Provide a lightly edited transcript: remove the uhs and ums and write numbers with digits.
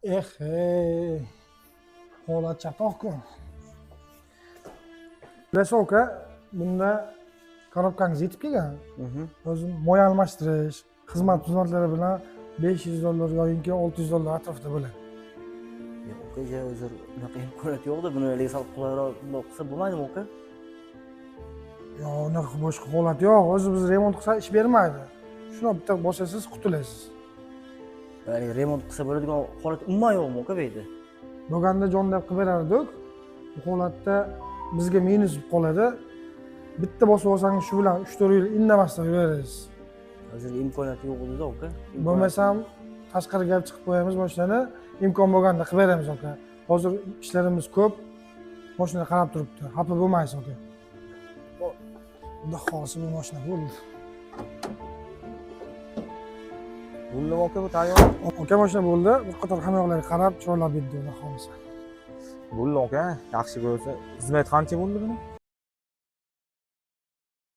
Eh, hey. Holat chatoq-ku. Bilasiz aka, bunda korobkangiz yetib kelgan. O'zi moy almashtirish, xizmat xizmatlari bilan $500 yoki $600 atrofida bo'ladi. Yo'q, aka, ja o'zi unaqa imkoniyat yo'qda, buni haligi sal qulayroq bundoq qilsa bo'lmaydimi, aka? Yo'q, unaqa boshqa holat yo'q. O'zi biz remont qilsa ish bermaydi. Shuni bitta bosasiz, qutulasiz. Haligi remont qilsa bo'ladigan holat umuman yo'qmi, aka, bu yerda? Bo'lganda jon deb qilib berardik. Bu holatda bizga minus bo'lib qoladi. Bitta bosib olsangiz shu bilan 3-4 yil indamasdan yuraverasiz. Hozir imkoniyati yo'q edi, aka. Bo'lmasam tashqariga olib chiqib qo'yamiz mashinani, imkon bo'lganda qilib beramiz aka. Hozir ishlarimiz ko'p. Mashina qarab turibdi. Xafa bo'lmaysiz aka. Xudo xohlasa bu mashina bo'ldi. Bo'ldimi aka bu tayyor? Aka, mashina bo'ldi. Bir qator hamma yoqlarga qarab chiroylab bitdi, xudo xohlasa. Bo'ldi aka, yaxshi bo'lsa. Xizmat qancha bo'ldi buni?